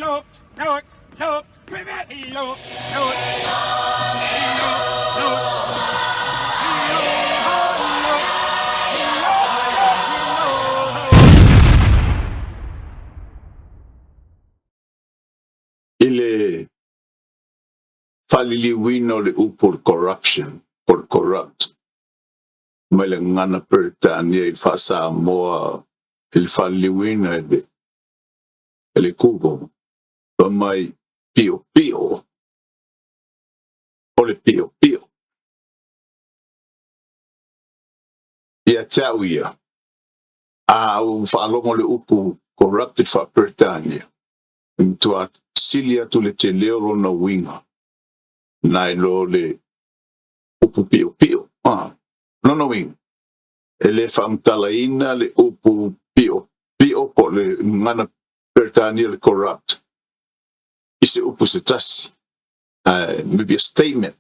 I le faaliliuina o le upu o le corruption po o le corrupt mai le gagana Peretania i le faa-Samoa i le faaliliuina e le e le Google, fai mai piopio o le piopio. Ia te au ia, a ou faalogo i le upu corrupt i le faa-Peretania, e matua sili atu le tele o lona uiga nai lo le upu piopio. Ah, lona uiga, e le faamatalaina le upu piopio po o le gagana Peretania le corrupt i se upu se tasi, maybe a statement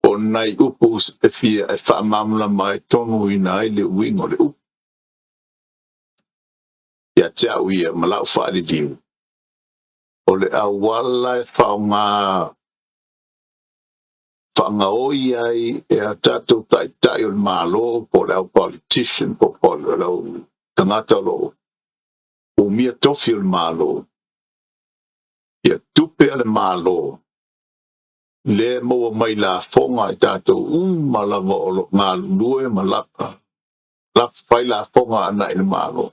o nai upu e fia e faamalamalama ai tonuina ai le uiga o le upu. Ia te au ia ma lau faaliliu, o le auala e faaaoga faagaoi ai e a tatou taitai o le Malo po o le au politician po o le au tagata o lo o umia tofi o le Malo, ia tupe a le Malo lea e maua mai lafoga i tatou uma lava o lo o galulue ma fai lafoga agai i le Malo.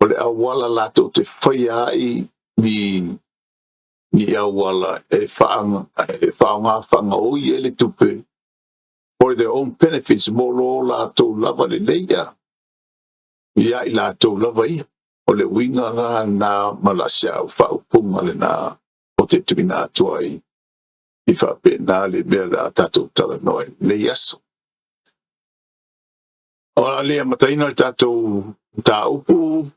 O le auala latou te faia ai ni ni auala e faaaoga faagaoi ai le tupe for their own benefits mo lo latou lava lelei ia i latou lava ia. O le uiga la lena ma la si au faaupuga lena o te tuuina atu ai i faapena le mea o le a tatou talanoa i lenei aso. O le a le amataina le tatou mataupu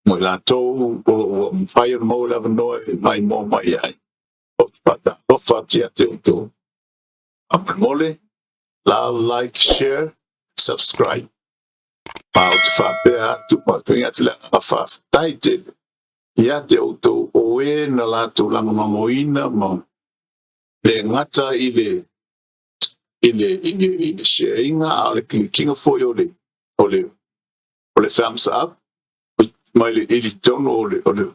mo i latou o lo o ua mafai ona maua le avanoa e maimoa mai ai. Ou te faatalofa atu ia te outou. Faamolemole, love, like, share, subscribe. Ma ou te faapea atu ma tuuina atu le agaga faafetai tele ia te outou o e na latou lagolagoina ma le gata i le i le i le i le share ina a o le kilikiina foi o le o le o le thumbs up mai le i totonu o le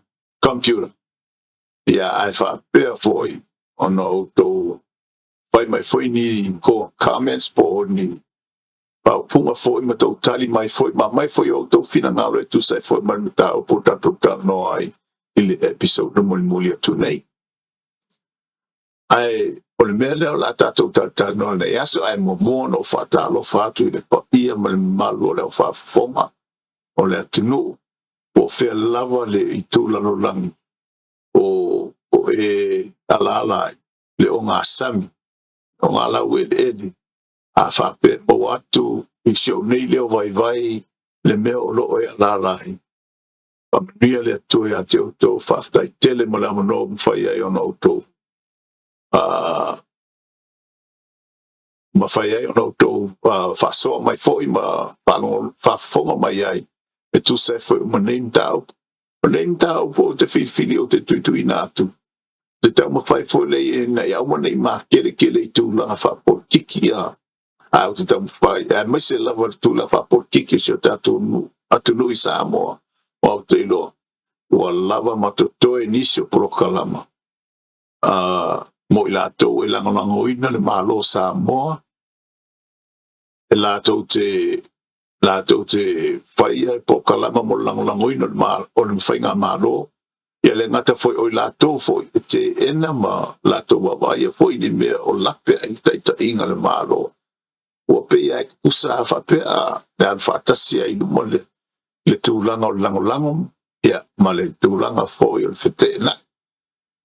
computer ia ae faapea foi ona outou fai mai foi ni comments po o ni faaupuga foi ma tou tali mai foi ma aumai foi outou finagalo e tusa ai foi ma le mataupu ua tatou talanoa ai i le episode na mulimuli atu nei. Ae o le mea lea o le a tatou talatalanoa nei aso, ae muamua ona ou faatalofa atu i le paia ma le mamalu o le aufaafofoga o le atunuu, po o fea lava le itu lalolagi o e alaala ai, le ogasami, ogalaueleele, a faapea e maua atu i si ou nei leo vaivai le mea o lo o e alaala ai. Faamanuia le Atua ia te outou. Faafetai tele mo le avanoa ua mafai ai ona outou mafai ai ona outou faasoa mai foi ma faafofoga mai ai e tusa ai foi ma nei mataupu. O nei mataupu ou te filifili ou te tuituina atu, te taumafai foi lea ina ia aua ne i makeлекele i tulaga faapolitiki a ae ou te taumafai aemaise lava le tulaga faapolitiki o si o tatou atunuu i Samoa, aua ou te iloa ua lava ma totoe nisi o polokalama mo i latou e lagolagoina le Malo o Samoa e latou te latou te faia polokalama mo le lagolagoina o le faigamalo, ia le gata foi o i latou foi e teena ma latou vaavaaia foi ni mea o lape ai le taitaiga o le Malo. Ua pei lava e tutusa faapea le alu faatasi ai i luma le tulaga o le lagolago ia ma le tulaga foi o le feteenai.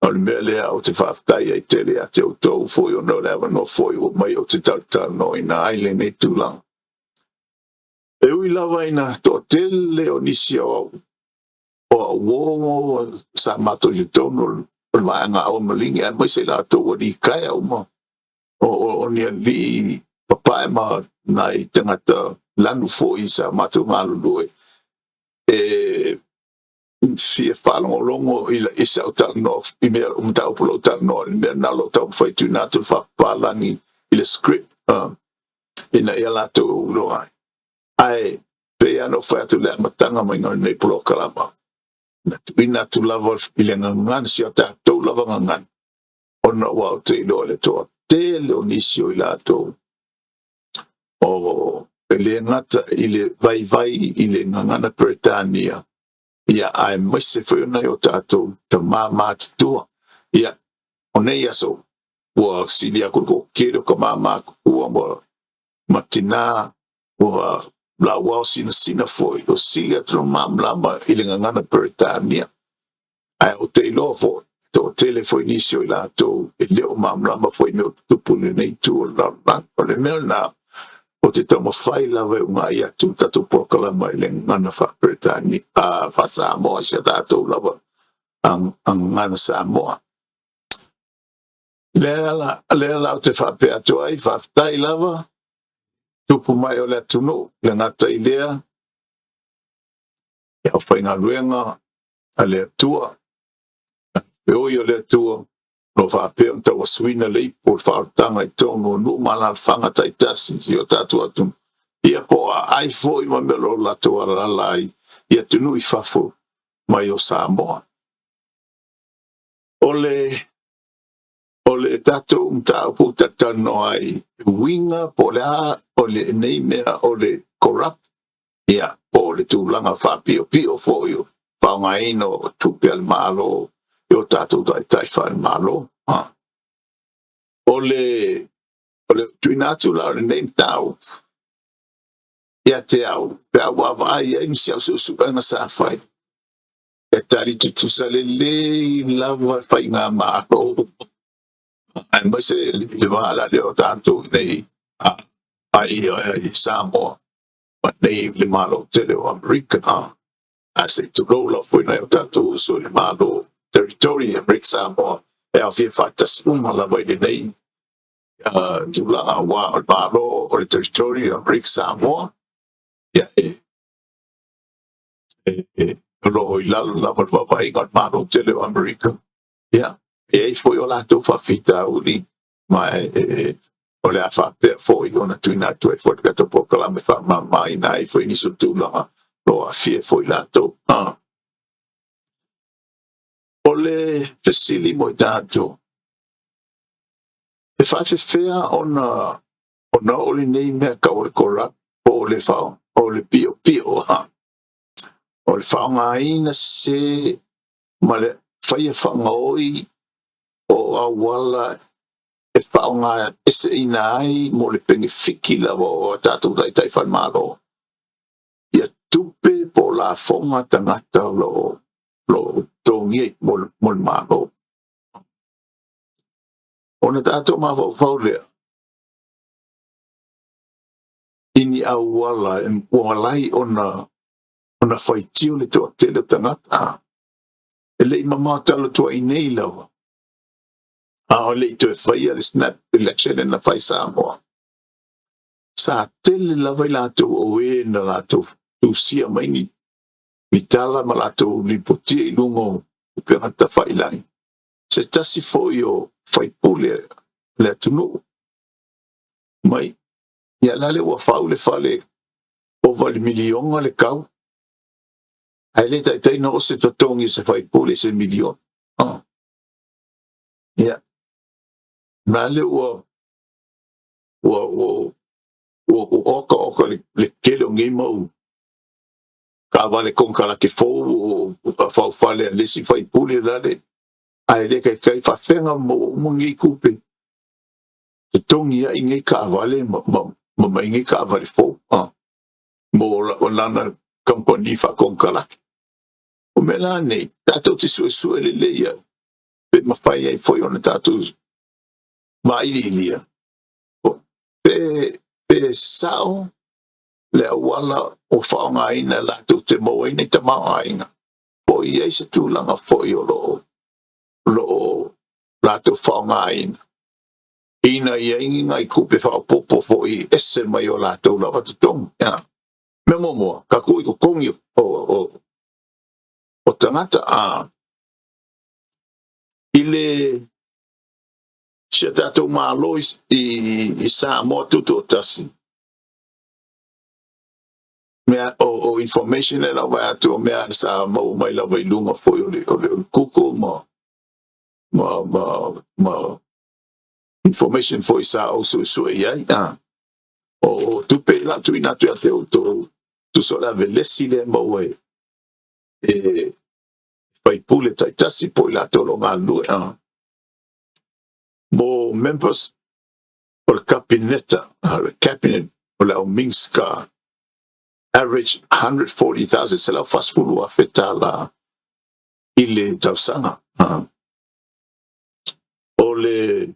O le mea lea ou te faafetai ai tele ia te outou foi ona o le avanoa foi ua mai ou te talatalanoaina ai lenei tulaga. E ui lava ina toatele o nisi o au uo sa matou i totonu o le vaega Aua Maligi aemaise i latou ua litaea uma o ni alii papae ma nai tagata lanu foi sa matou galulue e fia faalogologo i, i sau talanoa i mea o mataupu o lou talanoa i le mea na o lou taumafai tuuina atu le faapapalagi i le script ina ia latou iloa ai. Ae pei lava ona ou fai atu i le amataga mai o lenei polokalama, na tuuina atu lava i le gagana, si o tatou lava gagana, ona ua ou te iloa i le toatele o nisi o i latou o e le gata i le vaivai i le gagana Peretania, ia aemaise foi o nai o tatou tama matutua. Ia, o nei aso, ua sili atu le toatele o tama matutua ma tina ua lauao sinasina foi, ua sili atu le malamalama i le gagana Peretania. Ae ou te iloa foi, toatele foi nisi o i latou e le o malamalama foi i mea o tutupu i lenei itu o le lalolagi. O le mea lena, ou te taumafai lava e uunai atu le tatou polokalama i le gagana faa-Peretania, faa-Samoa, i si a tatou lava gagana Samoa. Lea la, lea la ou te faapea atu ai, faafetai lava, tupu mai o le atunuu, le gata i lea, le aufaigaluega a le Atua, feoi o le Atua, o lo o faapea ona tauasuina le ipu o le faaolataga i totonu o nuu ma alaalafaga taitasi i si o tatou atunuu, ia po o aai foi ma mea o lo o latou alaala ai i atunuu i fafo mai o Samoa. O le tatou mataupu ou talatalanoa ai, e uiga po o le a o lenei mea o le corrupt, ia, po o le tulaga faapiopio foi o faaaogaina o tupe a le Malo e o tatou taitai faale-Malo. O le tuuina atu la o lenei mataupu ia te au, pe a ou vaavaai i ai ma si au suesuega sa fai, e tali tutusa lelei lava le faigamalo aemaise le va la lea o tatou nei i Samoa ma nei le Malo tele o Amerika. A se i tulou lava foi nai o tatou uso i le Malo Territory Amerika Samoa, e aofia faatasi uma lava i lenei tulaga, aua o le Malo o le Territory Amerika Samoa, ia e o lo o i lalo lava o le vaavaaiga o le Malo tele o Amerika. Ia, e i ai foi o latou faafitauli, ma o le a faapea foi ona tuuina atu ai foi le tatou polokalame e faamalamalamaina ai foi nisi o tulaga o lo o aafia ai foi latou. O le fesili mo i tatou, e faafefea ona oo lenei mea tau o le corrupt po o le o le piopio, o le faaaogaina sese ma le faia faagaoi o auala e faaaoga eseina ai mo le penefiki lava o a tatou taitai faale-Malo ia tupe po o lafoga tagata o lo o totogia mo le Malo. Ona tatou mafaufau lea i ni auala ua alai ona faitio le toatele o tagata. E le i mamao talo atu ai nei lava, a o le i toe faia le snap election na fai Samoa, sa tele lava i latou o e na latou tusia mai ni tala ma latou lipotia i luga o upega tafailagi, se tasi foi o faipule le atunuu mai, ia la le ua fau le fale ova i le miliona le tau, ae le taitai na oo se totogi o se faipule i se miliona. Ia, la le ua oka le tele o nei mau taavale konekarate fou o faufale a le isi faipule lale, ae le taitai faafefea maua uma nei tupe totogi ai nei taavale ma mai nei taavale fou mo lana kamupani faakonekarate. O mea la nei, tatou te suesue lelei ai, pe mafai ai foi ona tatou vailiilia, pe sao le auala o faaaogaina latou te maua ai nei tamaoaiga, po o i ai se tulaga foi o lo o latou faaaogaina ina ia i ai ni nai tupe faaopoopo foi e ese mai o latou lava totogi. Mea muamua, tatou i totogi o o tagata a i le si a tatou Malo i Samoa tutoatasi, mea o information lea lau vaai atu o mea sa maua mai lava i luga foi o le Google ma information foi sa ou suesue i ai. O tupe la tuuina atu ia te outou, tusa o le avelesi lea e maua e faipule taitasi po o i latou o lo o galulue. Mo members o le Kapeneta, le cabinet o le au Minisita, average 140,000, $140,000 i le tausaga. O le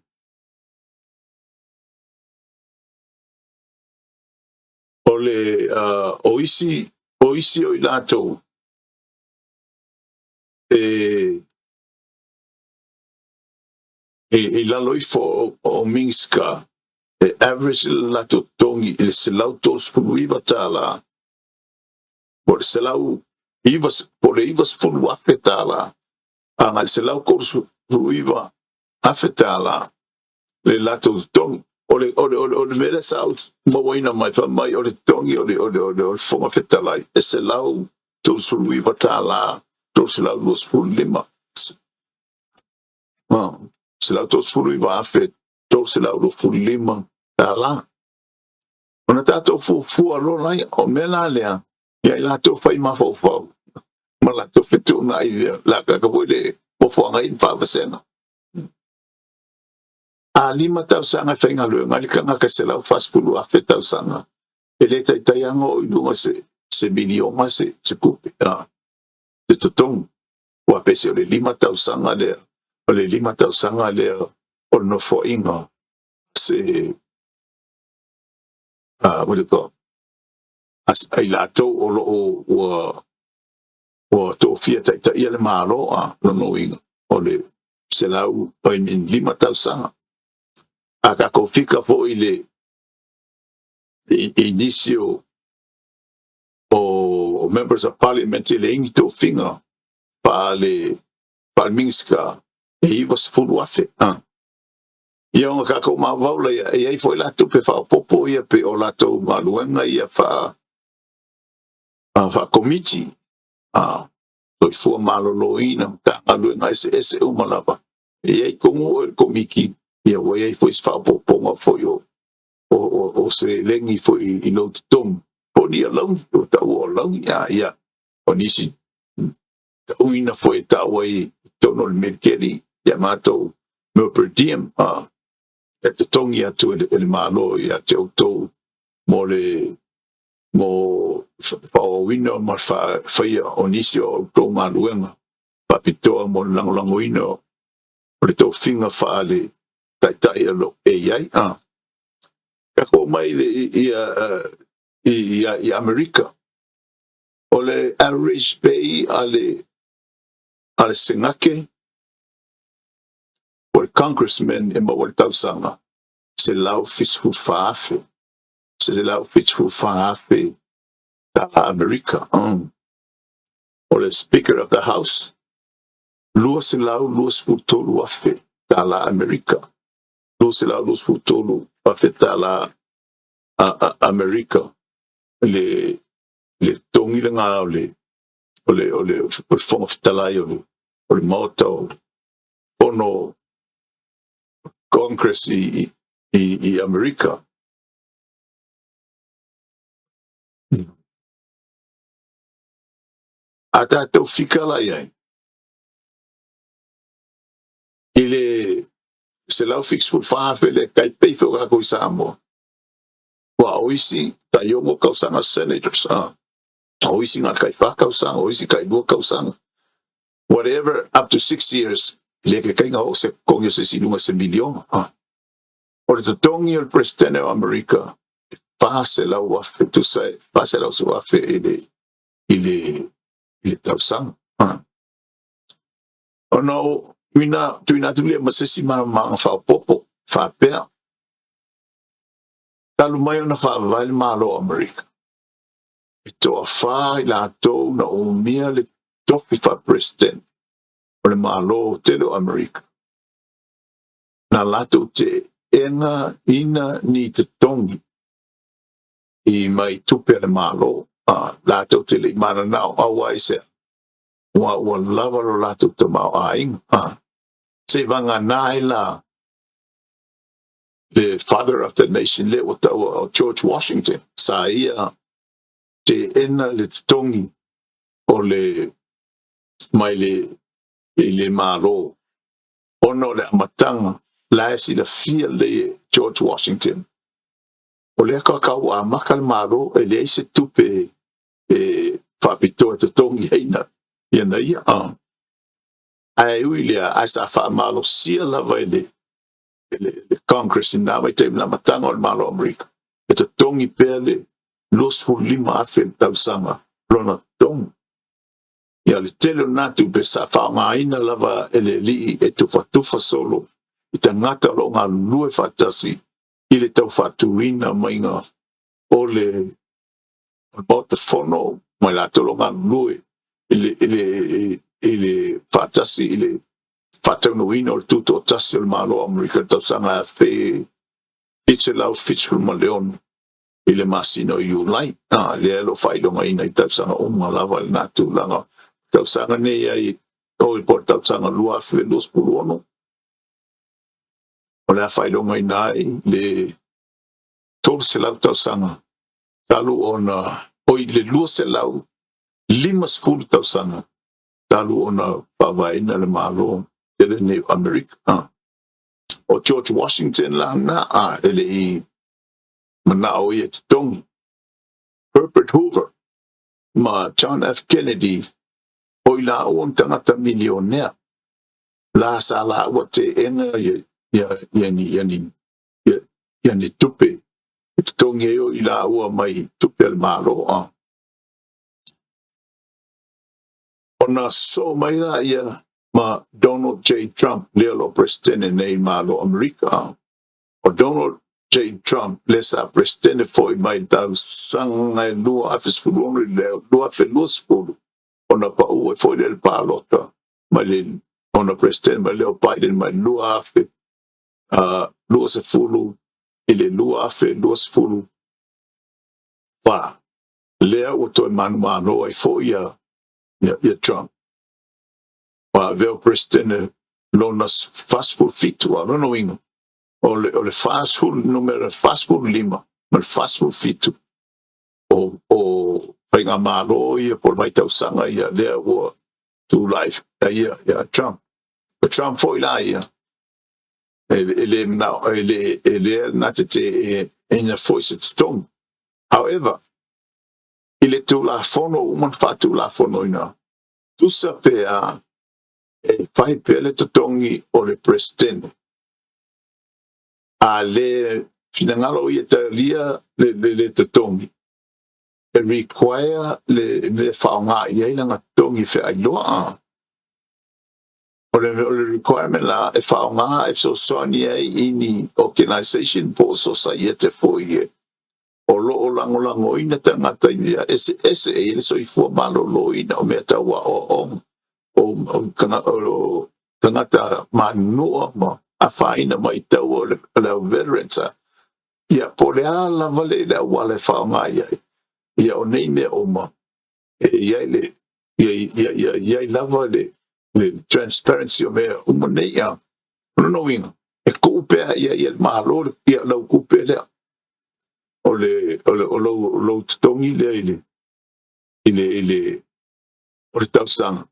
o le o isi o isi o i latou e i lalo ifo o Minisita, e average le latou totogi i le $139 po o le 109 po o le $90,000 agai le $139,000 le latou totogi. O le mea lea sa ou mauaina mai fai mai o le totogi o le Fofoga Fetalai e $139 325, $139,325. Ona tatou fuafua loa laia, o mea la lea, ia i latou fai mafaufau ma latou fetuunai la kaka foi le nofoaga ai faavasega. A 5 tausaga e faigaluega ai le tagata 140,000 tausaga, e le taitai aga o i luga se miliona se tupe se totogi. Ua pese o le 5 tausaga lea, o le 5 tausaga lea o le nofoaiga se what do you call ai latou o lo o ua tofia taitaia le Malo a lona uiga o le selau, I mean, 5 tausaga. A tatou fika foi i nisi o members of parliament e leai ni tofiga faale Minisita e 90,000. Ia ona tatou mafaufau laia e i ai foi la tupe faaopoopo ia pe o latou galuega ia faakomiti soifua maloloina, Matagaluega eseese uma lava e i ai tonu o le komiti ia ua i ai foi se faaopoopoga foi o seleni foi i lou totogi po o ni alauni o taua o alauni ia o nisi tauina foi e tau ai i totonu o le militeli ia matou mea per diem e totogi atu e le Malo ia te outou mo le mo faaauauina ma le faia o nisi o outou galuega faapitoa mo le lagolagoina o le tofiga faale taitai o lo e i ai. Tatou mai i Amerika, o le average pay a le Senate o le congressman e maua le tausaga 174,000, $174,000 Amerika. O le Speaker of the House, $223,000 Amerika, $223,000 Amerika le togi lena o le Fofoga Fetalai o le Maota o Fono Congress i Amerika. A tatou fika la i ai i le 174,000 le tai pei foi o tatou i Samoa. Ua o isi tai 6 tausaga senators, o isi na tai 4 tausaga, o isi tai 2 tausaga. Whatever, up to 6 years, le ke kainga o se totogi o se isi i luga se miliona. O le totogi o le President o Amerika, 400,000, tusa e 400,000 i le tausaga. Ona o tuina, tuina atu lea ma se isi malamalamaaga faaopoopo faapea, talu mai ona faavae le Malo o Amerika, e toafa i latou na umia le tofi faa-Peresetene o le Malo tele o Amerika, na latou teena ina ni totogi i mai tupe a le Malo, latou te le i mananao aua i se ua lava lo latou tamaoaiga. Se i vagana ai la le Father of the Nation lea ua taua o George Washington, sa ia teena le totogi o le mai le i le Malo, ona o le amataga la e silafia lelei e George Washington o lea kākau ua amata le Malo e leai se tupe e faapitoa e totogi ai na ia na ia. Ae ui lea, ae sa faamalosia lava e le Congress i na vaitaimi le amataga o le Malo o Amerika e totogi pea le 25,000 le tausaga lona totogi. Ia le tele o na tupe sa faaaogaina lava e le alii e tufatufa solo i tagata o lo o galulue faatasi i le tau faatuina maiga o le Maota Fono ma i latou o lo o galulue i le faatasi i le faataunuuina o le tutoatasi o le Malo o Amerika i le tausaga 1776 i le masina o Iulai. Lea o lo o faailogaina i tausaga uma lava lena tulaga. Tausaga nei ai oi po o le tausaga 2026 o le a faailogaina ai le 300 tausaga talu ona oi le 250 tausaga talu ona faavaeina le Malo tele nei o Amerika. O George Washington la na e le i manao ia totogi. Herbert Hoover ma John F. Kennedy o i laua ni tagata milionea la sa laua teena ia ni tupe e totogi ai o i laua mai tupe a le Malo. Ona sosoo mai la ia ma Donald J. Trump lea o lo o Peresetene nei Malo o Amerika. O Donald J. Trump lea sa Peresetene foi mai le tausaga e 2016 i le 2020, ona pau ai foi lea i le palota mai le ona Peresetene mai lea o Biden mai le 2020 i le 2024, lea ua toe manumalo ai foi ia Trump. Ua avea o Peresetene lona 47, a o lona uiga o le 40 numera 45 ma le 47 o faigamalo ia po o le vaitausaga ia lea ua tulai ai ia Trump. O Trump foi la ia e le manao e le na te teena foi se totogi. However, i le Tulafono uma na faatulafonoina, tusa pe a e fai pea le totogi o le Peresetene, a le finagalo ia talia le totogi, e require le mea faaaoga i ai lana totogi feailoa. O le requirement la e faaaoga e fesoasoani ai i ni organization po o society foi e o lo o lagolagoina tagata i mea eseese e i ai le soifua maloloina, o mea tau aoaoga, o tagata manunua ma afaina mai tau o le au veterans ia po o le a lava le auala e faaaoga i ai ia o nei mea uma e i ai le ia i ai lava le transparency o mea uma nei. A o lona uiga e tuu pea ia le Malo ia lau tupe lea o le o lou totogi lea i le o le tausaga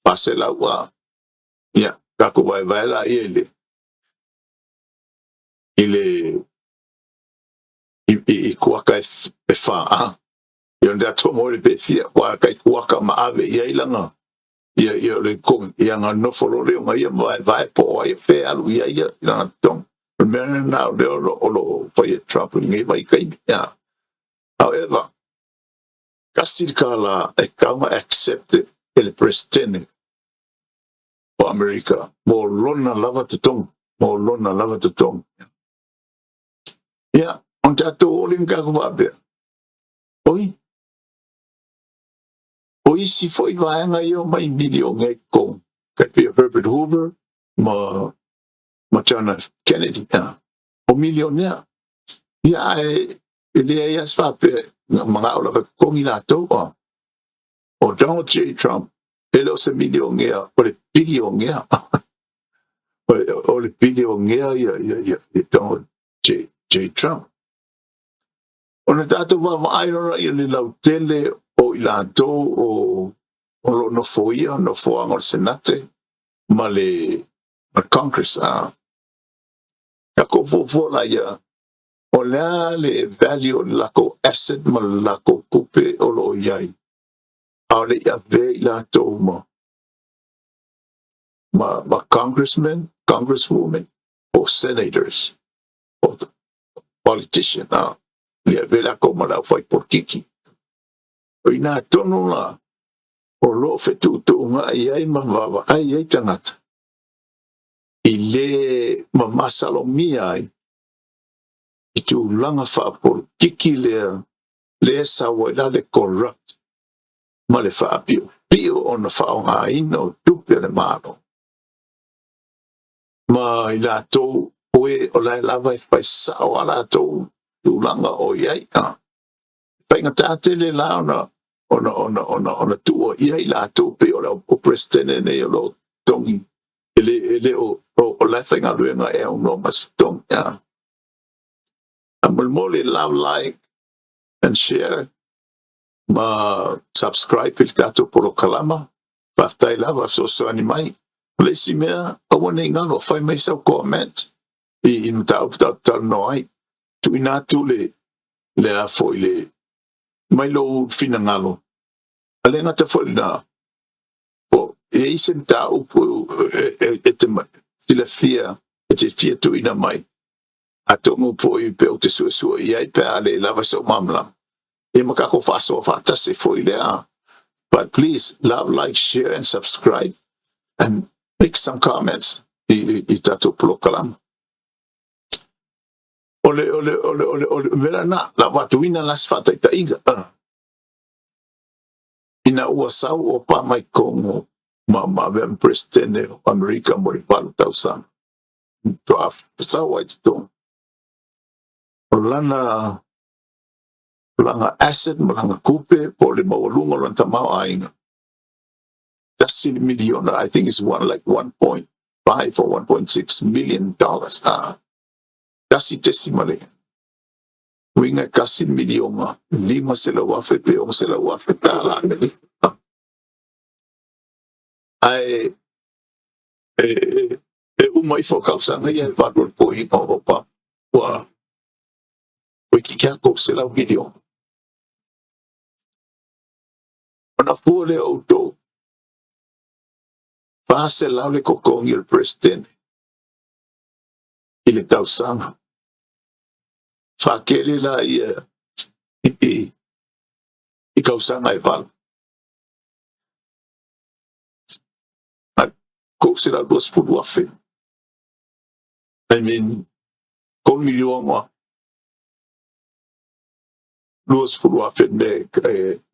400 a ia tatou vaevae la ia i kuaka e fa a ia ona tatou mo le pe fia ua kai kuaka ma ave i ai langa ia le totogi ia nga nofo loa lea o ia ma vaevae po o ai fe alu ia ia i lana totogi. O le mea lena o lea o lo o fai e Trump i lenei vaitaimi ia. However, kasi le kālā e tatau ona accept e le Peresetene o Amerika mo lona lava totogi, mo lona lava totogi. Ia, ona tatou oo lea ma tatou faapea, oi, O isi foi vaega ia omai milionea i totonu, tai pei o Herbert Hoover ma John F. Kennedy, o milionea. Ia ae e leai lava se faapea na manao lava e totogi latou. O Donald J. Trump, e le o se milionea, o le bilionea. O le bilionea ia Donald J. J. Trump. Ona tatou vaavaai loa i le lautele o i latou o lo o nofoia nofoaga o le Senate ma le Congress. Tatou fuafua laia, o le a le value o le latou asset ma le latou tupe o lo o i ai, a o le i avea i latou ma congressmen, congresswomen, o senators, o politician, le avea latou ma le aufai polokiki. O ina tonu la o lo o fetuutuugai ai ma vaavaai ai tagata i le mamasalomia ai i tulaga faapolokiki lea lea sau ai la le corrupt ma le faapiopio ona faaaogaina o tupe a le Malo ma i latou o e o lae lava e fai sao a latou tulaga o i ai. Faigata tele la ona tuua ia i latou pei o le o Peresetene nei o lo o togi e le o lae faigaluega e aunoa ma se togi. A molemole, love, like and share ma subscribe i le tatou polokalama. Faafetai lava fesoasoani mai. O le isi mea, aua ne i galo, fai mai sau comment i mataupu tatou talanoa ai. Tuuina atu le a foi le mai lou finagalo. A le gata foi lena, po e i se mataupu e te silafia e te fia tuuina mai. Atonu foi pe ou te suesue i ai pe a le lava sou malamalama. Ia ma tatou faasoa faatasi foi lea. But please, love, like, share and subscribe and make some comments i tatou polokalama. O le mea na, la vatuina la se faataitaiga. Ina ua sau o Obama i Kongo ma avea ma Peresetene o Amerika mo le 8 tausaga. Toa sau ai totonu. O lana asset ma lana tupe po o le maualuga o lona tamaoaiga, 1 miliona, I think it's one like 1.5 or $1.6 million. 1 tesimale. Uiga e 1,500,000 pe 600,000 tala Amerika. Ae e uma ifo tausaga ia e 8 o le toeaina o Obama, ua toeitiiti lava 300 miliona. Ona fua lea o outou, 400 le totogi o le Peresetene i le tausaga. Faatele la ia i tausaga e 8. 320,000. I mean, 3,020,000 me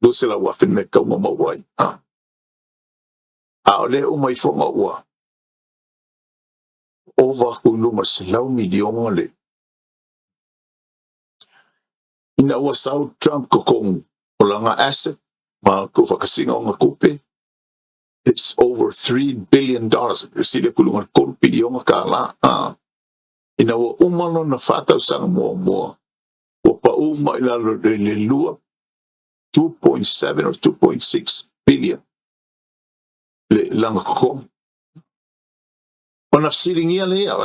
200,000 me kaunga maua ai. A o lea uma ifoga ua ova atu i luga o le 100 miliona le. Ina ua sau Trump totonu, o lana asset ma ko whakasiga o ngā tupe, it's over $3 billion. E sili atu i luga o le 3 piliona kālā. Ina ua uma lona 4 tausaga muamua, ua pau mai lalo i le lua 2.7 or 2.6 billion le lana totogi. Ona fesiligia lea,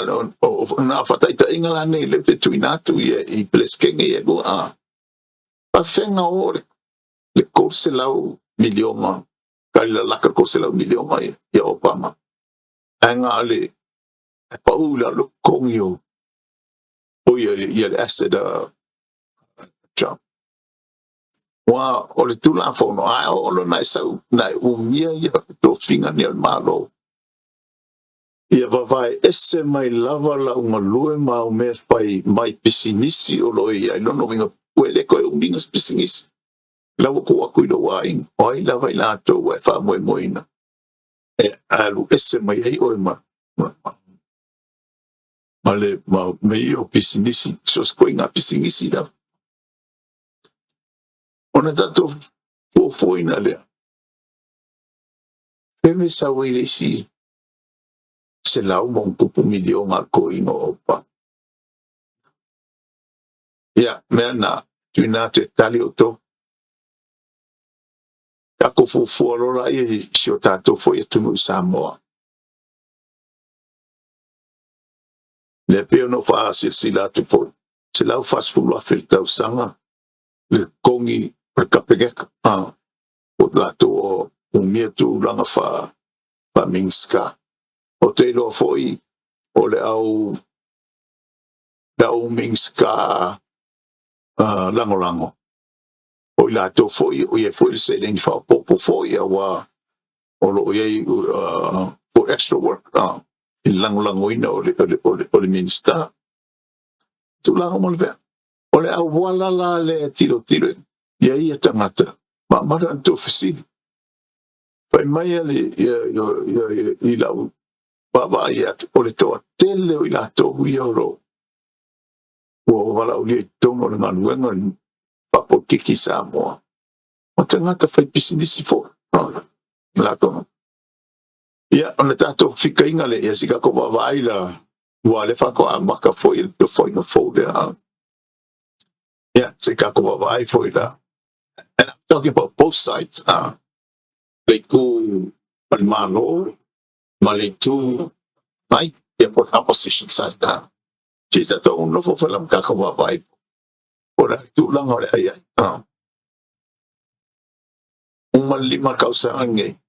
na faataitaiga la nei lea te tuuina atu ia i Peresetene ia lua. Faafega o le 300 miliona ka le lalaka 300 miliona ia Obama. Ae nga le e pau i lalo totogi o ia le asset a Trump. Ua o le Tulafono, ae o lona e sau na e umia ia tofiga nei o le Malo. Ia vavae ese mai lava lau galue ma au mea fai mai pisinisi o lo o i ai. Lona uiga, ua le toe umiga se pisinisi. La ua tuu atu i lou aiga, o ai lava i latou ua e faamoemoeina e alu ese mai ai oe ma ma ma le ma mea ia o pisinisi, so o se ituaiga pisinisi lava. Ona tatou fuafuaina lea, pe me sau ai le isi $100+ miliona a le toeaina o Aupa. Ia, mea na, tuuina atu e tali outou. Tatou fuafua loa laia i si o tatou foi atunuu i Samoa. Lea pei ona ou faasilasila atu foi, $140,000 i le tausaga le totogi o le Kapeneta, o latou o umia tulaga faa-Minisita. Ou te iloa foi o le au Minisita lagolago, o i latou foi o i ai foi le seleni faaopoopo foi aua o lo o i ai for extra work i le lagolagoina o le Minisita. Tulaga uma le vea. O le auala la lea tilotilo ia ia tagata, ma mala na tou fesili. Fai mai le ia, ia, ia, i lau vaavaai atu, o le toatele o i latou ia o lo ua valaaulia i totonu o le galuega faapolokiki i Samoa, o tagata fai pisinisi foi latou. Ia, ona tatou fikaina lea, ia si tatou vaavaai la, ua le faatoa amata foi le tofoaiga fou lea. Ia, se tatou vaavaai foi la. And I'm talking about both sides. Le itu o le Malo ma le itu mai, ia po opposition side. Si tatou nofo foi la ma tatou vaavaai po o le tulaga o le ai ai. Uma le 5 tausaga nei.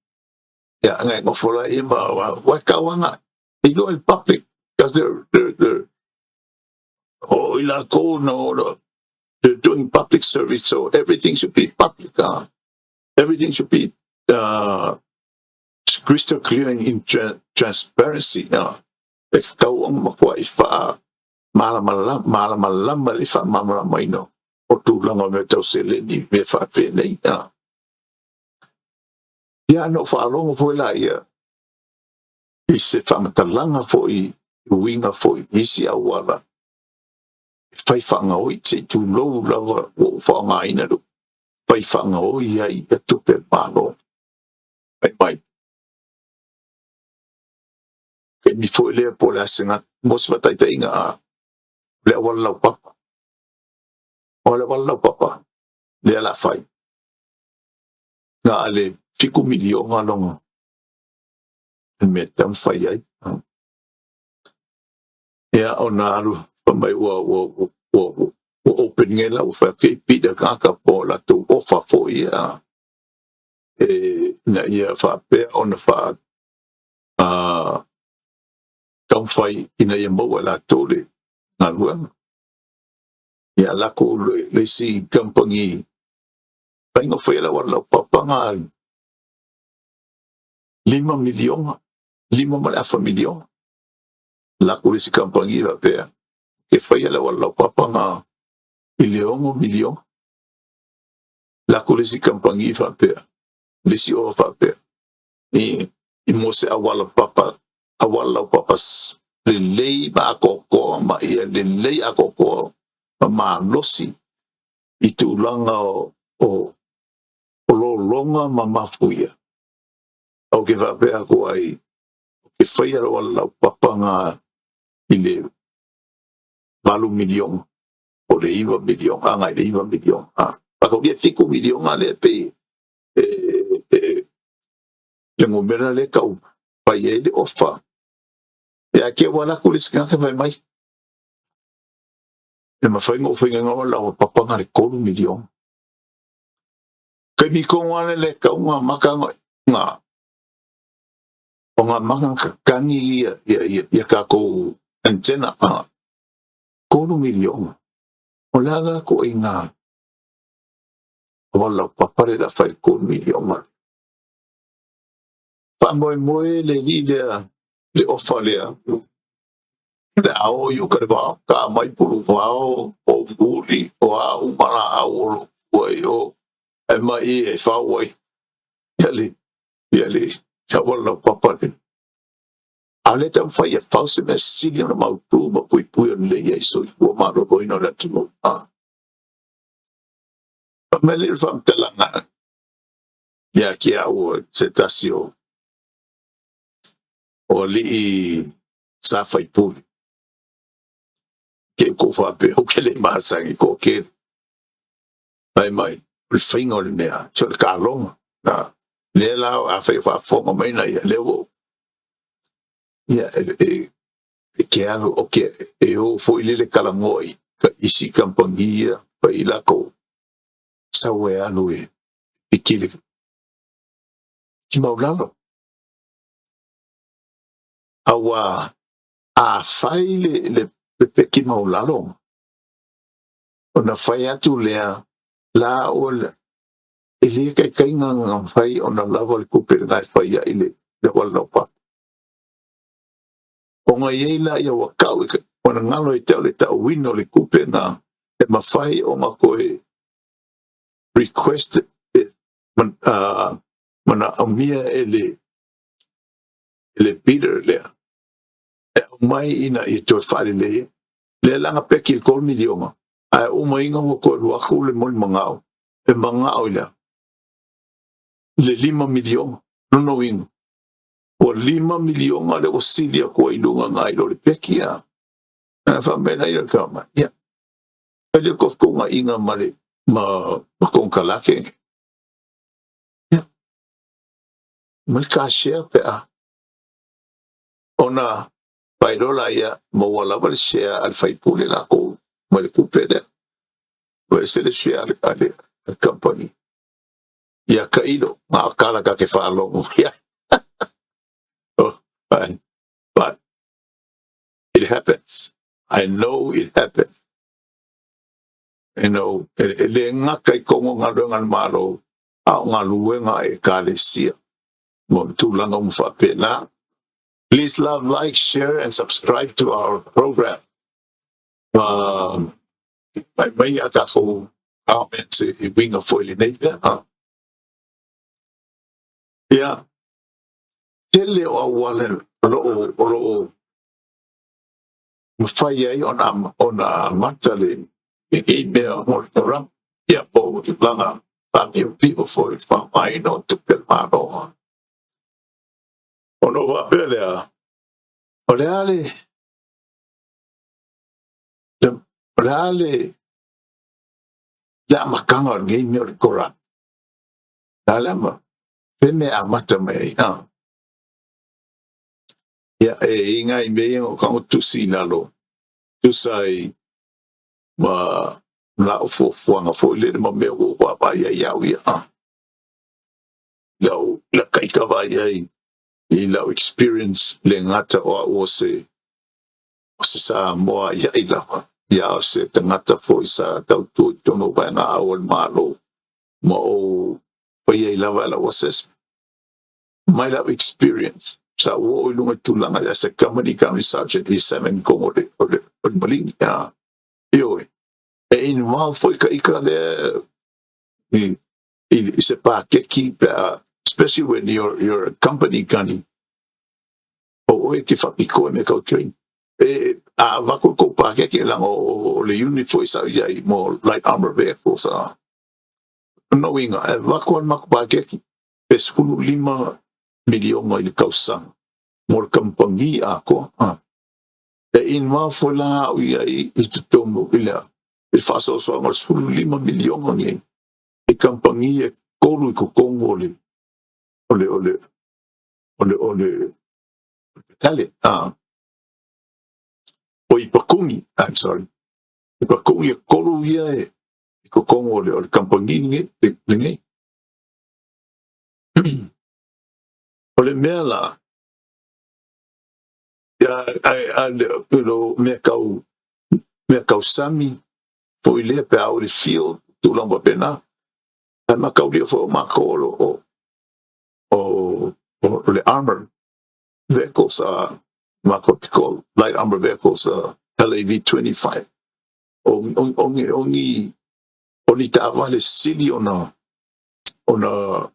Ia, ngai nofo la ia ma wa kauanga. E iloa i le public because they're o i latou no, they're doing public service, so everything should be public. Everything should be crystal clear in transparency. E kau ang makua i wha malamalama le faamalamalamaina o tulaga o mea tau seleni me faapenei. Ia, na ou faalogo foi la ia i se faamatalaga foi uiga foi isi auala e fai faagaoi se i tulou lava ua ou faaaogaina le fai faagaoi ai ia tupe a le Malo. Fai mai taimi foi lea po o le a se mo se faataitaiga a le auala laupapa. O le auala laupapa lea la fai na le 7 miliona loga le mea tatau fai ai. Ia, ona alu fai mai ua open nge la ua fai atu bid a tagata po o latou ofa foi ia e ina ia faapea ona taumafai ina ia maua e latou le galuega. Ia lako le isi kamupani faiga faia le auala laupapa na 5 miliona, 5.5 miliona. Lako le isi kamupani faapea e faia le auala laupapa na i le 6 miliona. Lako le isi kamupani faapea le isi ofa faapea i mo se auala papa auala laupapa lelei ma atoatoa ma ia lelei atoatoa ma malosi i tulaga o lologa ma mafuia. Ou ke faapea atu ai, ke faia le auala laupapa na i le 8 miliona o le 9 miliona, agai le 9 miliona. Faataulia 7 miliona lea pe e le numera lea tau fai ai le ofa. Ia ke ua laku le isi tagata fai mai, e mafai ona ou faiga lau papa na le 3 miliona. Kaimi tonu lava le tau maka nga o ngā maka kakagi ia ia ia, ia kākou antenna a 3 miliona. O le ala ko i ngā o lau papa le la fai 3 miliona. Faamoemoe le alii lea le ofa lea le ao i o ka le vao ka mai pulu vao o muli o a uma laau o lo ua i o. Ae mai i e fao ai ia le ia le auala laupapa lea. A o lea e taumafai ia fau se mea sili ona mautu ma puipui o lelei ai soifua maloloina o le atunuu. Fai mai le faamatalaga ia te au se tasi o alii sa faipule, ke kou faapea ou te le masani toatele. Fai mai, o le faiga o le mea, se o le taaloga. Lea la afai o faafofoga mai na ia, lea ua ia e ke alu o ke e o foi lele talanoa i ka isi kamupani ia fai latou sau e alu e piki le ki maulalo. Auā a fai le peki maulalo, ona fai atu lea la o e le taitaiga na mafai ona lava le tupe lena e fai ai le auala laupapa. Ona e i ai laia ua tau ona galo ia te au le tauina o le tupe na e mafai ona toe request e manaomia e le bidder lea e aumai ina ia toe faaleleia. Lea la na peki i le $3 miliona, ae uma ina ua toe alu atu le molimagao e manao i le $5 miliona. Lona uiga, ua $5 miliona lea ua sili atu ai i luga nai lo le peki a. Ona faapea lea o le tau ia, fai le totogaina ma le ma konekarate, ia, ma le car share pe a ona fai loa laia maua lava le share a le faipule latou ma le tupe lea. Ua ese le share a le company. Ia tailo, na o tala ta te faalogo mai ai. Oh, but it happens. I know it happens. E le gata i totonu o galuega a le Malo, a o galuega a Ekalesia ma tulaga uma faapena. Please love, like, share and subscribe to our program. Mai mai a tatou comments e uiga foi i lenei mea. Ia, tele o auala o lo o mafai ai ona amata lenei mea mo le corrupt, ia po o tulaga faapiopio foi i le faaaogaina o tupe a le Malo. Ona ou faapea lea, o le a le amataga o lenei mea o le corrupt? O le a le ama pe mea e amata mai ai? Ia, e i ai nai mea ia na ou tago tusi i lalo, tusa ai ma lau fuafuaga foi lele ma mea ua ou vaavaai ai au ia. Lau la taita vaai ai i lau experience le gata o au o se Samoa ia i lava, ia o se tagata foi sa tautua i totonu o vaega ao o le Malo, ma ou fai ai lava lau assessment mai lau experience sa ua oo i luga i tulaga as a company gunnery sergeant i 7 kogo o le Maligi. Ioe, e involve foi ka ika lea i se pakeki pe a, especially when you're a company gunny o oe ke faapitoa me kau train e a avatu kou pakeke laga o le unit foi sa iai mo light armor vehicles a no uiga e avatu ale matou pakeki pe $15 miliona i le tausaga mo le kamupani atoa. E involve foi la au iai i totonu i le faasoasoaga o le $15 miliona nei i kamupani e tolu i totonu o le o le o le o le o le battalion o i Pakuni, I'm sorry, i Pakuni e tolu ia e i totonu o le kamupani lenei. O le mea la ia, mea tau sami foi lea pe a o le field tulaga faapena, ae mataulia foi o matou o le armor vehicles, matou call light armor vehicles, LAV 25, o ni taavale sili ona Ona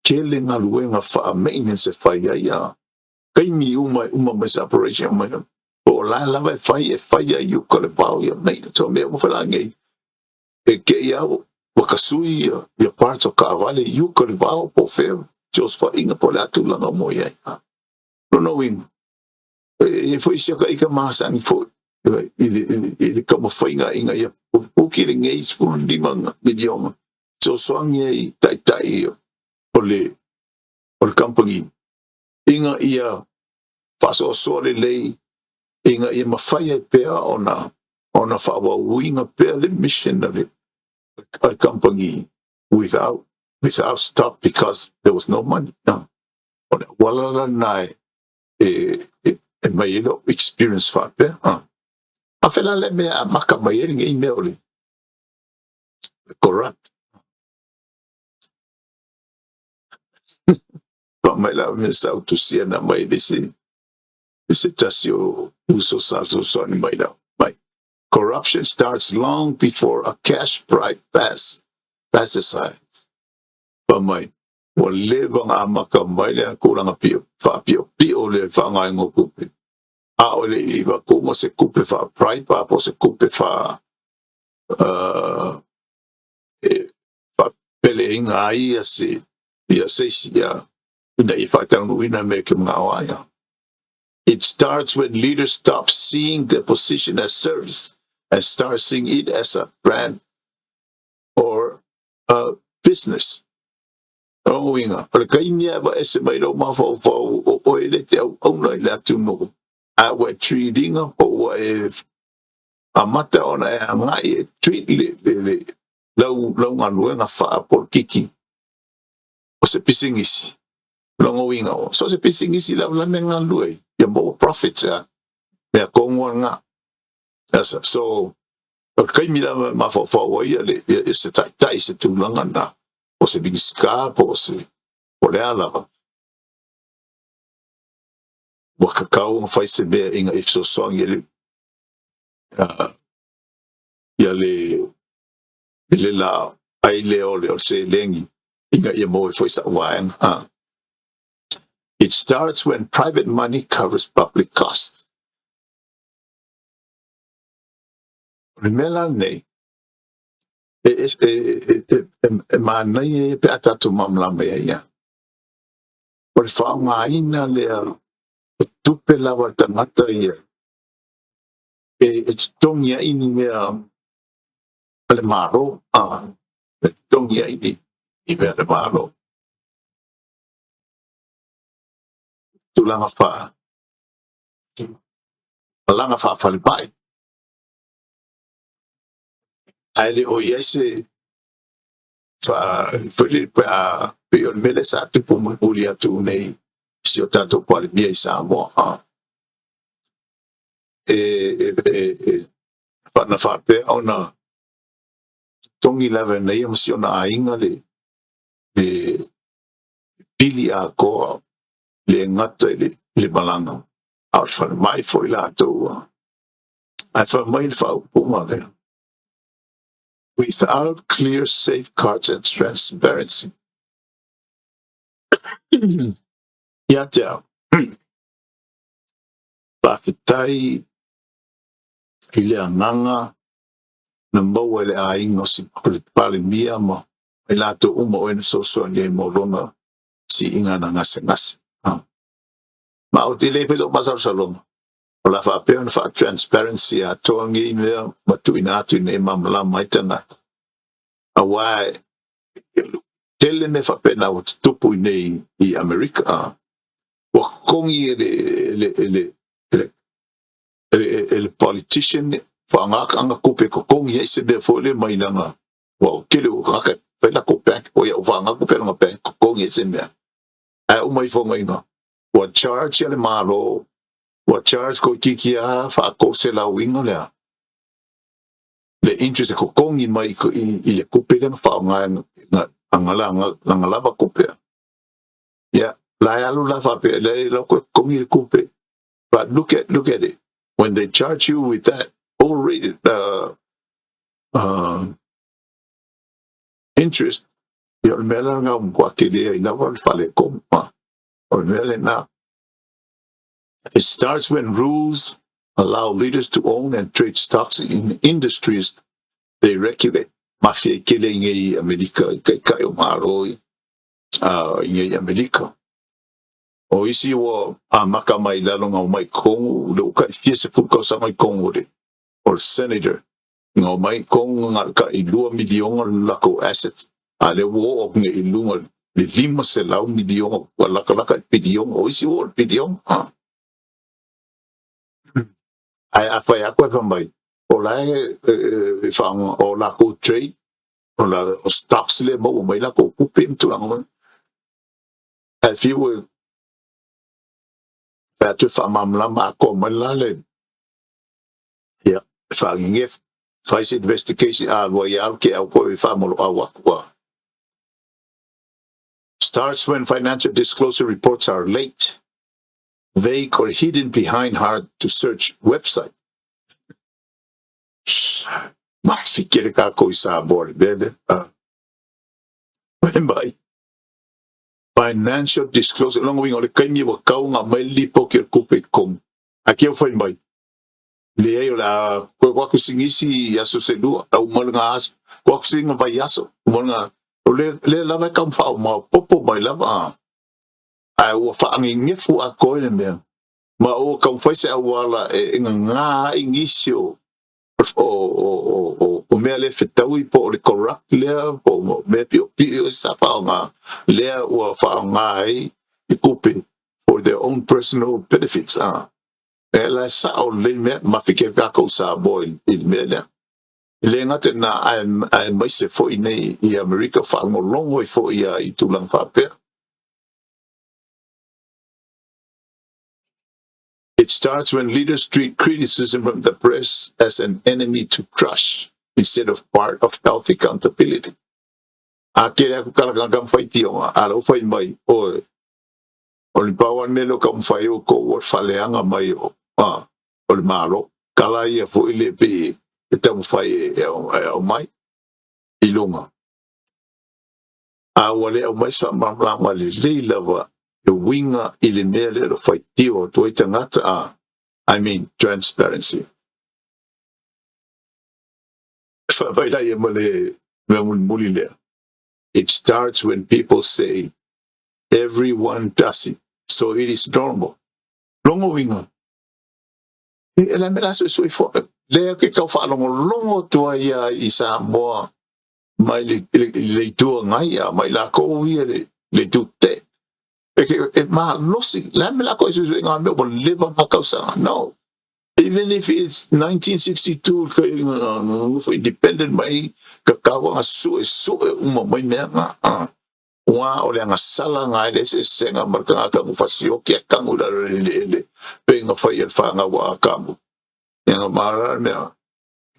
tele galuega faa-maintenance e fai ai a taimi uma e uma mai se operation mai po o la lava e fai e fai ai i uka le vao ia maintenance o mea uma foi lenei e te i au ua tasui ia parts o taavale i uka le vao po o fea se osofaiga po o le a tulaga mo i ai. Lona uiga e i ai foi si ata ita masani foi i le taumafaiga ina ia puki lenei 15 miliona fesoasoani ai taitai o le kamupani ina ia faasoasoa lelei ina ia mafai ai pea ona faaauauina pea le mission a le kamupani without stop because there was no money. O le auala lena e mai ai lou experience faapea. A fela le mea amata mai ai lenei mea o le corrupt. Pa mai la mea sa utusia na mai le se tasi o uso sa fesoasoani mai lau mai. Corruption starts long before a cash bribe passes hands. Pa mai, ua leva ona amata mai le tulaga pio, faapiopio le faaaogaina o tupe. A o le i avatua se tupe faa-bribe a po o se tupe e faapeleina ai ia se ia se isi ia ina ia faataunuuina mea ke manao ai. It starts when leaders stop seeing their position as service and start seeing it as a brand or a business. O uiga, o le taimi e aveese mai lou mafaufau o oe le te auauna i le atunuu, a ua e treat ina po ua e amata ona e agai e treat le lau galuega faapolokiki o se pisinisi. Lona uiga, so se pisinisi lava la mea galue, ia maua profits a mea tonu lena. So, o le taimi lava e mafaufau ai ia le ia se taitai se tulaga na, o se Minisita po o se po o le a lava. Ua tatau ona fai se mea ina ia fesoasoani ia le la ai lea o le seleni ina ia maua ai foi sa'u vaega. It starts when private money covers public costs. O le mea la lenei, e manaia ia pe a tatou malamalama i ai ia. O le faaaogaina lea o tupe lava a le tagata ia e totogi ai ni mea a le Malo, e totogi ai ni mea a le Malo. Tulaga malaga faafalemai. Ae le o i ai se pe a pei o le mea lea sa tupu mulimuli atu nei si o tatou Palemia i Samoa. E na faapea ona totogi lava e na ia ma si ona aiga le pili atoa le gata i le malaga, a o le falemai foi latou. Ae fai mai le faaupuga lea. Without clear safeguards and transparency. Ia te au, faafetai i le agaga na maua e le aiga o le Palemia ma i latou uma o e na fesoasoani ai mo lona siiga na gasegase. Ma ou te le fai so'u masalosaloga, o le a faapea ona faa-transparency atoa nei mea ma tuuina atu ina ia malamalama ai tagata. Aua tele mea faapena ua tutupu i nei i Amerika. Ua totogi e le politician faaaoga tupe e totogi ai se mea foi lea mai lana ua o tele o tagata e fai latou bank o ia faaaoga tupe lana bank totogi ai se mea. Ae uma ifoga ina ua charge ia le Malo, ua charge toeitiiti lava faa-300 ina lea le interest e totogi mai i le tupe lea na faaaoga lana lava tupe. Ia, la e alu la faapea, le la koe totogi le tupe. But look at it. When they charge you with that overrated interest, Ia o le mea la lena ua matua tele ai lava le faaletonu. O le mea lena. It starts when rules allow leaders to own and trade stocks in industries they regulate. Mafia i tele i nei Amerika i taitai o Malo i nei Amerika. O isi ua amata mai lalo na omai i totonu, le ua tai fia 10 tausaga i totonu o le senator. Na omai i totonu na o le tai 2 miliona le latou assets, a lea ua oo atu nei i luga le 500 miliona, ua latalata i le piliona, o isi ua oo i le piliona. Ae a fai atu e fai mai, o la e o latou trade, o stocks lea e maua mai latou tupe ma tulaga uma. Ae fiu e fai atu e faamalamalama atoa mai la le ia, e faagegef, fai se investigation, a alu ai lava ke au foi e faamoloau atu. A. Starts when financial disclosure reports are late, vague or hidden behind hard to search website. Mafi kere kākou i Samoa le mea lea. Fai mai. Financial disclosure, lona uiga o le taimi ua tau ona aumai le lipoti o le tupe i totonu. Ae ke ua fai mai, leai o le a koe atu si nisi i aso se lua, au uma lena aso, koe atu si na vai aso, uma lena, o le, le lava e tau whaamaopopo mai lava, ae ua whaagegefu atoa i le mea. Ma ua taumafai se auala e gagā ai nisi o o mea lea fetaui po o le corrupt lea po o mea piopio sa faaaoga lea ua faaaoga ai i tupe for their own personal benefits. A e la e sao lelei mea mafi ke takou Samoa i le mea lea. E le gata i lena, aemaise foi nei i Amerika faalogologo ai foi ia i tulaga faapea. It starts when leaders treat criticism from the press as an enemy to crush instead of part of healthy accountability. A kele aku kala ka ka whai tionga, a lau whai mai, o, o ni pau ane lo ka mwhai o ko o whaleanga mai o, a, o le malo, kala ia fo i le pe, e tau whai e, e, e au mai, i lunga. A ua le aumai se faamalamalamaga lelei lava e uiga i le mea lea o le faitio atu ai tagata a, I mean transparency. Fai mai laia ma le mea mulimuli lea, it starts when people say everyone does it, so it is normal. Lona uiga, e le mea la suesue fo, lea ke tau faalogologo atu ai ia i Samoa mai le Itu Agai a mai lakou ia le itu te. E malosi, le a le mea lakou e suesue ngā mea ua leva ngā tausaga. No. Even if it's 1962 ka nofo independent mai ka kaua nga suesue uma mai mea nga. Ua o le agasala nga e le eseesega ma le tagata ua fasioki a kagu i lalo i le eleele pe nga fai e le fanau a Akamu. Ia nga mala le mea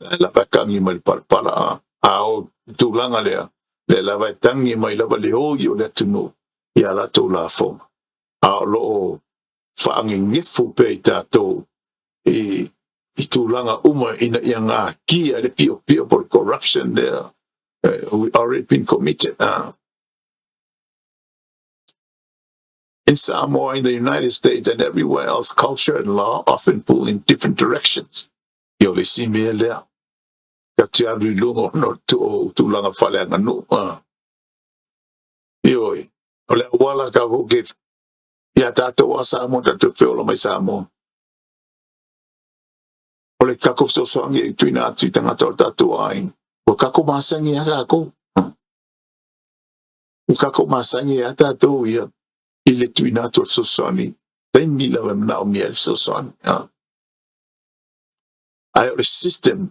e lava e tagi mai le palapala a, a o le tulaga lea, lea lava e tagi mai lava le oi o le atunuu i a latou lafoga, a o lo o faagegefu pea i tatou i i tulaga uma ina ia gatia le piopio po o le corruption lea we already been committed. In Samoa, in the United States and everywhere else, culture and law often pull in different directions. Ia o le isi mea lea, ka te alu i luga ona o tulaga faaleaganuu. Ioe, o le auala ka ko ke ia tātou a Samoa, tātou feola mai Samoa. O le kako fesoasoani e tuina atu i tagata o le tātou aiga. Ua kako masangi a kākou. Ua kako masangi a tātou ia i le tuina atu o le fesoasoani. Taimi lava e manaomia ai le fesoasoani. Ae o le system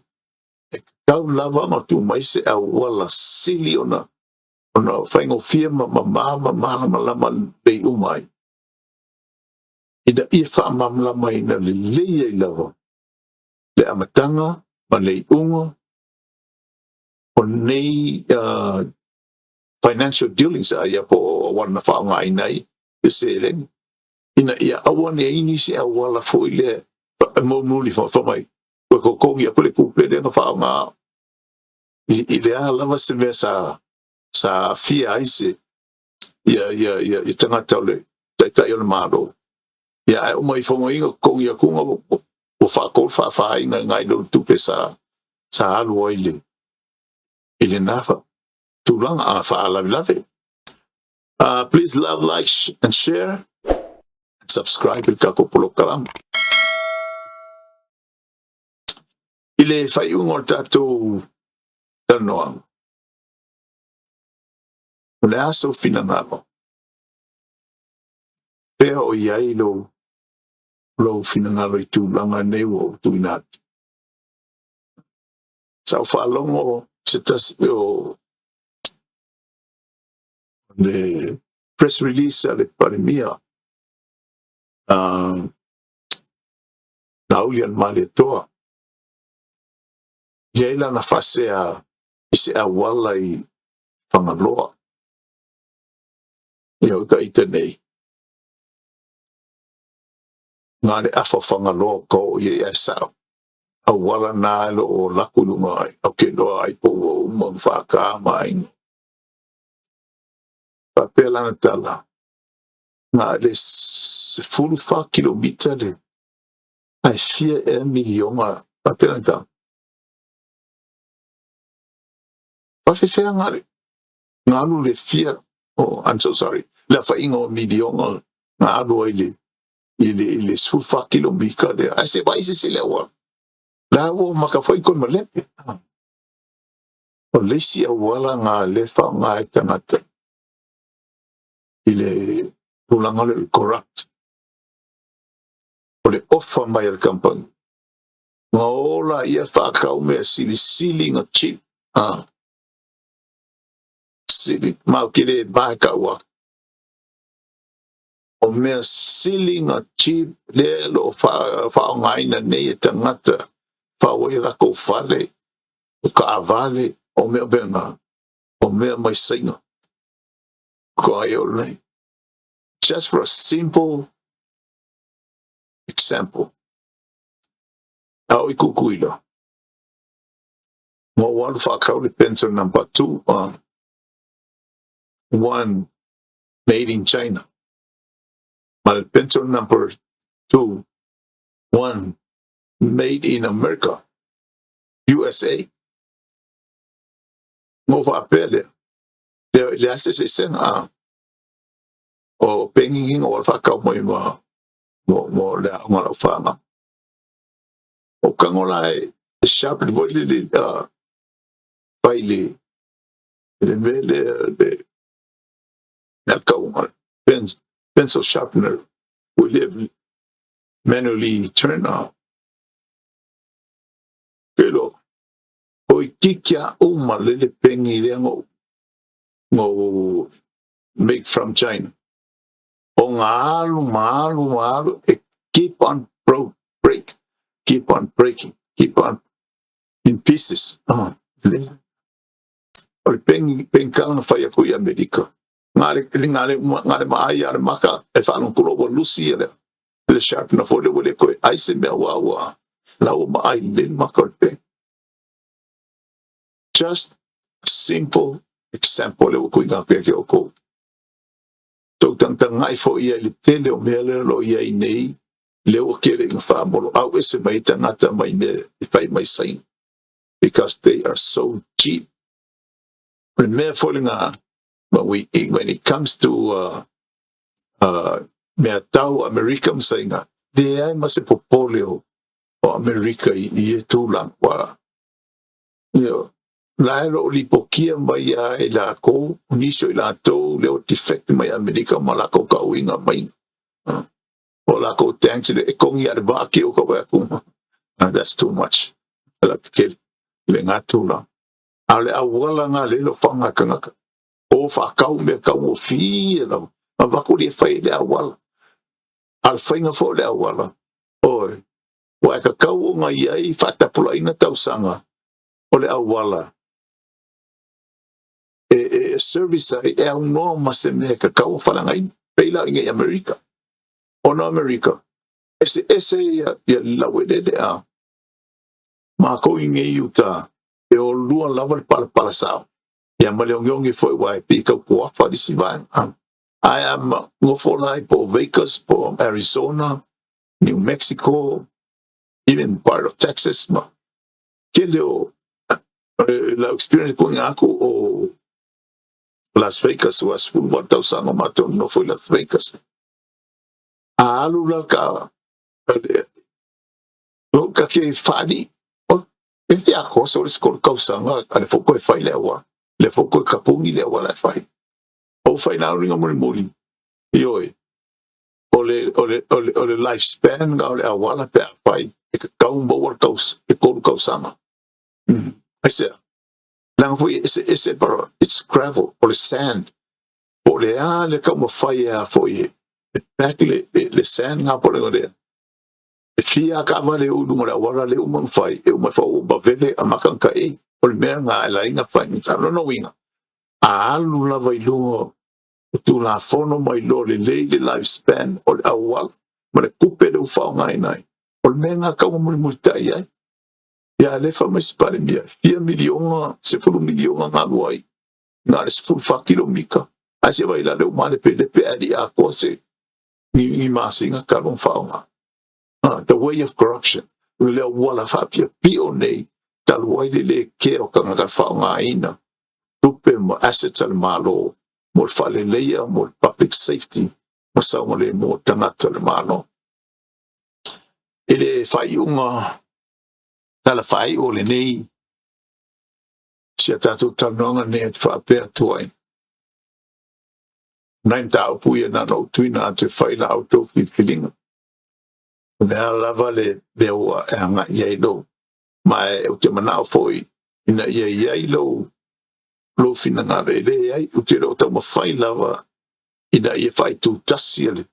e tatau lava ona tuu mai se auala sili ona ona faigofie ma mamā ma malamalama lelei uma ai. Ina ia faamalamalamaina lelei ai lava le amataga ma le iuga o nei financial dealings a ia po o auala na faaaogaina ai le seleni ina ia aua ne ai nisi auala foi lea e molimoli fai mai ua totogi atu le tupe lea na faaaoga i le a lava se mea sa Sa aafia ai se ia ia ia ia tagata o le Taitai o le Malo. Ia ae uma ifo ina totogi atu ua faatolu faafaina nai lo tupe sa alu ai le i lena tulaga a faalavelave. Please love, like and share and subscribe i le tatou polokalama. I le faaiuga o le tatou talanoaga, o le a sou finagalo? Pea o i ai lou finagalo i tulaga nei ua ou tuuina atu? Sa ou faalogo se tasi o le press release a le Palemia, Laaulialemalietoa, i ai lana faasea i se auala i Fagaloa. Ia uta ita nei, na le afa o Fagaloa ka o ia ia sao. Auala na lo o laku lunga ai, au ke loa ai po ua uma na whaaka ma aiga. Faapea lana tala, na le 14 kilomita le, ae fia ea miliona, faapea lana tala. Faafefea nga alu le fia, oh, I'm so sorry, le afaina o miliona nga alu ai le i le 14 kilomita le, ae se vai se se le auala. La ua maka foi koe ma lepe. O le isi auala nga le faaaoga ai tagata i le tulaga o le corrupt. O le ofa mai a le company. Nga ola ia faakau mea silisili nga cheap. Ah. Sili, mau ke le mai ka ua. O mea sili nga cheap le lo faaaogaina nei e tagata faaauai lakou fale, o kaavale, o mea pena, o mea mai Saina. Ko ai o nei. Just for a simple example. A o i Kukuila. Mo walu whakau le pencil number 2, one made in China. Ma le pencil number 2, one made in America, USA. Mo whaapea lea. Le ase se senga a. O pengi inga o whakau mai ma mo le aonga lau whanga. O kangola e sharp le voi le pai le mea le le kaunga pencil sharpener we live manually turn off. Pero o kikia uma le le pengi le ngo make from China. O ngā alu, ma alu, ma alu, e keep on break, keep on breaking, keep on in pieces. O le pengi, penkala na whai aku i Amerika. Ngā le maai a le maka, e whalongkulo ua lusi e le sharpener fo le ua le koe ai se mea ua ua la ua maai le maka o le pengi. Just a simple example le ua kui ngā pia ke o kou. Tau tangai fo ia i le tele o mea lea lo ia i nei, le ua kele nga whaamolo, au ese mai tangata mai mea i whai mai saina. Because they are so cheap. O le mea fo le ngā, when it comes to mea tau Amerika ma saina, le ai ma se popole o Amerika i e tūlang. Wa, you know, la e lo lipokia mai a e la kou, nisio i la tou, leo defect mai Amerika ma la kou ka uinga mai. O la kou tanks le e kongi a le vaki o ka wea kuma. That's too much. La ke le ngā tūlang. A le awala ngā lelo whanga kangaka. O whakau mea kau o fia lau. Ma vaku li e whai le awala. A le whainga fo le awala. Oi, wa e ka kau o ngai ai whaatapula ina tausanga o le awala. E service ai e au noa ma se mea ka kau o whalangai. Peila inga i Amerika. O no Amerika. Ese ia lawelele a. Ma kou inga i uta. E o lua lava le palapala sao. Ia ma le ogiogi foi ua e pei e tau kuafa le isi vaega. Ae a nofo la i po o Vegas po o Arizona, New Mexico, even part of Texas ma tele o lau experience kuiga atu o Las Vegas, ua 18 tausaga o matou nonofo i Las Vegas. A alu la ka lou ka ke faalii, e te atoa se o le isi 3 tausaga a le foi toe fai le auala, le foi toe tapuni le auala e fai. O fai na uliga mulimuli, ioe, o le life span o le auala pe a fai, e tatau maua le 3 tausaga. Aisea? Leaga foi e ese ese, pero it's gravel o le sand. Po o le a le taumafai e a foi e pack le sand ngā po le lea. E fia taavale o i luga o le auala le uma ona fai, e uma fai ua vaveve a makanga e. O le mea ngā e laina fai ni tā. Lona uiga, a alu lava i luga o Tulafono mai lo lelei le life span o le auala ma le tupe le ua faaaogaina ai. O le mea ngā tau mulimulitai ai. Ia le fa mai se Palemia, fia miliona, 10 miliona galu ai. Na le 14 kilomita. Ae se vai la le uma le pelepe a li atoa se ni masina talu ona faaaoga. The way of corruption. O le auala faapiapio nei, talu ai le le kea o tagata faaaogaina tupe ma assets a le Malo mo le faaleleia, mo le public safety ma saogalemu o tagata o le Malo. I le faaiuga tala faaiu o lenei si a tatou talanoaga nei, e faapea atu ai, nai mataupu ia na ona ou tuuina atu e fai la outou filifiliga. O le a lava le mea ua e agai ai lou, ma e ou te manao foi ina ia i ai lou finagalo e leai, ou te le o taumafai lava ina ia faaitutasi ia le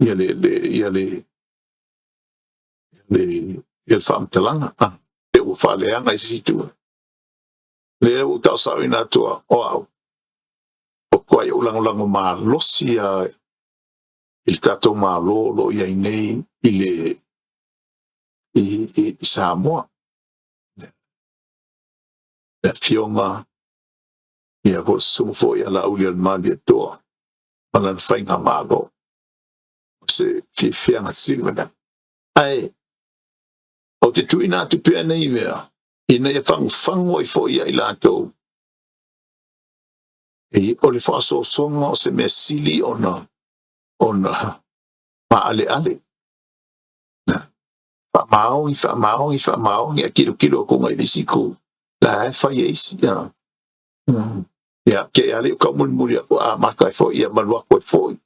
ia le le ia le le ia le faamatalaga e ua faaleaga i se isi itu. Lea ua taosaoina atu o au o tuai ou lagolago malosi a i le tatou Malo o lo o i ai nei i le i, i, i Samoa. Le afioga ia po o le susuga foi a Laaulialemalietoa ma lana faiga malo. O se fiafiaga sili lena. Ae ou te tuuina atu pea nei mea ina ia fagufagu ai foi ia i latou e, o le faasoasoga o se mea sili ona maaleale. Faamaoni, faamaoni, faamaoni, a kilokilo atu i le isi itu, la e fai e isi. Ia, ia ke ale o mulimuli aku a maka ai foi ia malu aku ai foi.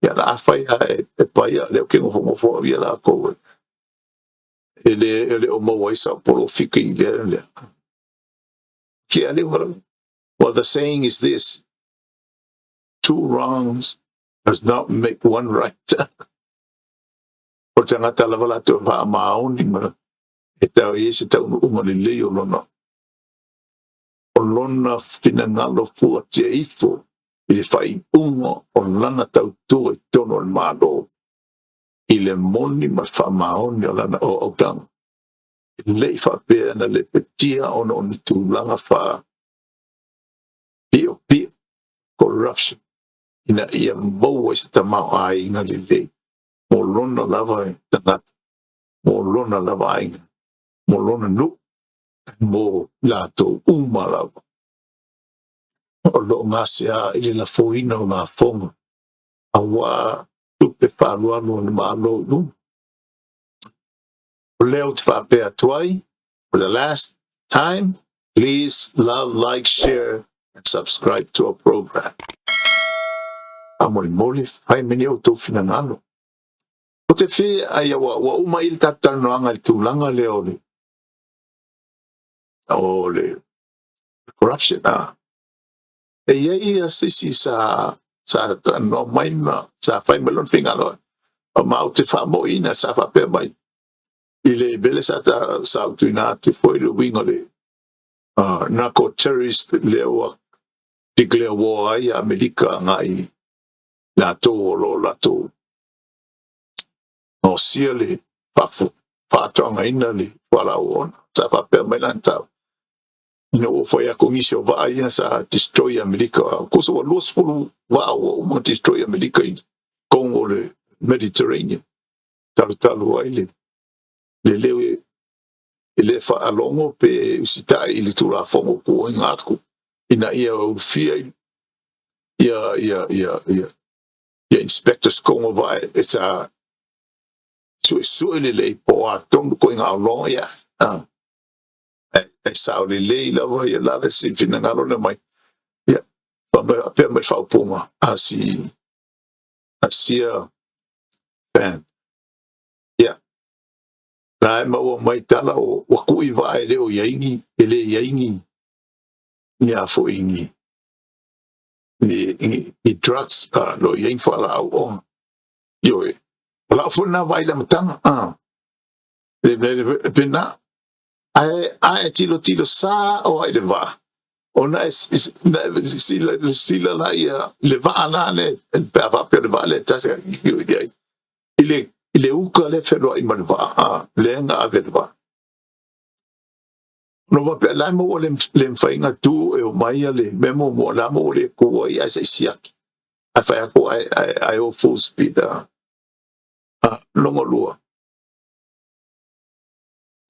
Ia la a fai a e paia le o ke nofonofo au ia lakou e le o maua ai sau polofiki i lea lea. Ke ale o. Well, the saying is this: two wrongs does not make one right. O tagata lava latou faamaoni ma e tau i se taunuuga lelei o lona finagalo fuatia ifo i le faaiuga o lana tautua i totonu o le Malo i le moni ma le faamaoni o lana auaunaga. E le i faapea na lepetia ona o ni tulaga faa piopio corruption ina ia maua i se tamaoaiga lelei mo lona lava tagata, mo lona lava aiga, mo lona nuu, mo latou uma lava o lo o gasea i le lafoina o lafoga auā tupe faalualu a le Malo i luga. O lea ou te faapea atu ai, for the last time, please love, like, share and subscribe to our program. Faamolemole, fai mai ni outou finagalo. O te fia ai ua uma i le tatou talanoaga i le tulaga lea o le corruption. E i ai ia sisi sa talanoa mai ma sa fai mai lona finagalo, ma ou te faamoiina sa faapea mai i le mele sa utuina atu foi le uiga o le narco terrorist lea ua declare war ai Amerika agai latou o lo o latou gaosia le faatoagaina le fualaau ona. Sa faapea mai lana tau. Ina ua fai atu nisi o vaa ia sa destroy Amerika, kosa ua 20 vaa ua uma destroy Amerika i totonu o le Mediterranean, talutalu ai le leo e le faalogo pe usitai i le Tulafono tuuina atu ina ia ulufia ia inspectors totonu o vaa e sa suesue lelei po o a tonu koiga oloa ia. E sao lelei lava ia la le si finagalo na mai ia faapea mai faaupuga a si asia fan ia la e maua mai tala o ua ku'i vaa e le o iai ni e le iai ni ni a fo'i ni drugs lo iai ni faalaau oga. Ioe, o la'u foi lena vaai i le amataga le pena ae tilotilo sa o ai le vaa ona e sila la ia le vaa la le pe a faapea le vaa le tasi i i le uka le feloai ma le vaa le na ave le vaa no faapea la maua le mafaiga tu e o mai le mea muamua la maua le tu ai ae se i siaki ae fai atu ae o full speed longa lua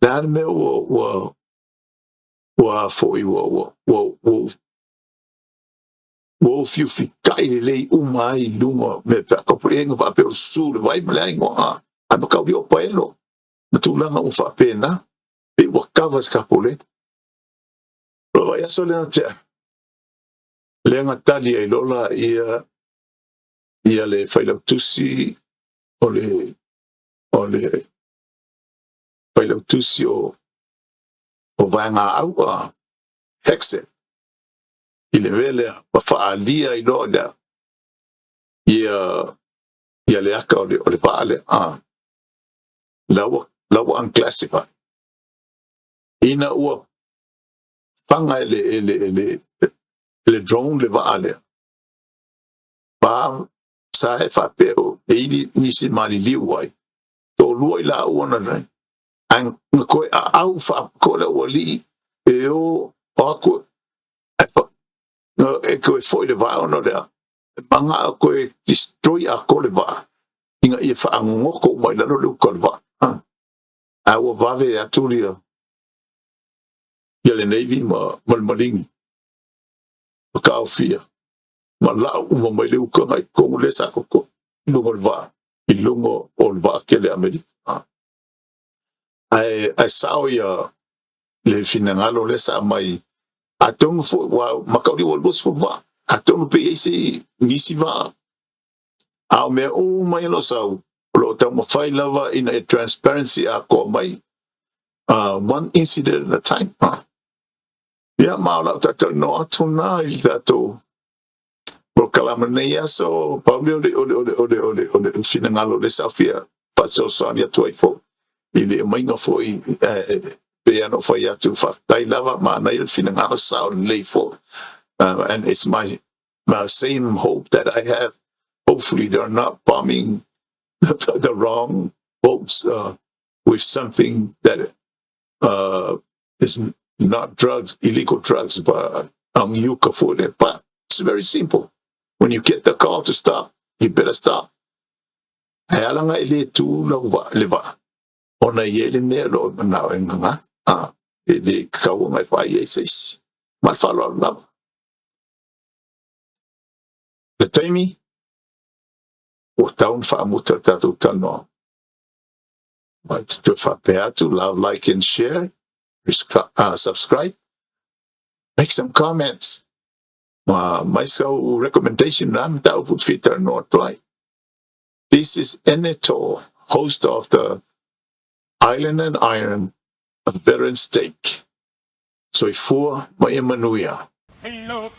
le a le mea ua foi ua ufiufitai lelei uma ai i luga me pe akapulega faapea o le susu le vai ma le aigoa ae makauli o paelo ma tulaga ua faapena pe ua kava se kapule. O vai aso lena tea lea na tali ai lola ia le failautusi o le failautusi o vaega au Hegseth i le mea lea ma faalia ai loa lea ia le aka o le vaa lea la ua unclassified ina ua faga e le drone le vaa lea pa sa e faapea e ili nisi maliliu ai toalua i laua na nei ae na koe aau faakoa le aualii e o aku e koe foi le vaa ona lea e maga koe destroy atoa le vaa ina ia faagoto uma i lalo le uka o le vaa ae ua vave atu ia le Navy ma le Maligi ma taofia ma lau uma mai le uka ngai totonu le sa koko i luga o le vaa i luga o le vaa kele Amerika ae sao ia le finagalo le sa mai atonu foi ua makauli ua 20 vaa atonu pe i ai se nisi vaa a o mea uma ia lo sau o lo o taumafai lava ina ia transparency atoa mai one incident at a time. Ia ma o lau talatalanoa atu na i le tatou polokalame nei aso pau lea o le finagalo le sa fia faasoasoani atu ai foi i le aumaiga foi pe ana o fai atu faafetai lava manaia le finagalo sao lelei foi and it's my same hope that I have. Hopefully they're not bombing the wrong boats with something that is not drugs, illegal drugs, but ang yuka for it. But it's very simple. When you get the call to stop, you better stop. Ae ala e le tu lau va le va. Ona i le mea lo manao e nganga. E le kau ngai whai e seisi. Ma le faaaloalo lava. Le taimi, ua tau na faamuta le tatou talanoa. Ma te toe faapea atu, love, like and share, subscribe, make some comments. Ma mai sau recommendation na mataupu e fia talanoa atu ai. This is Eneto, host of the Island and Iron, a Veteran's Take. Soifua ma ia manuia. Hello.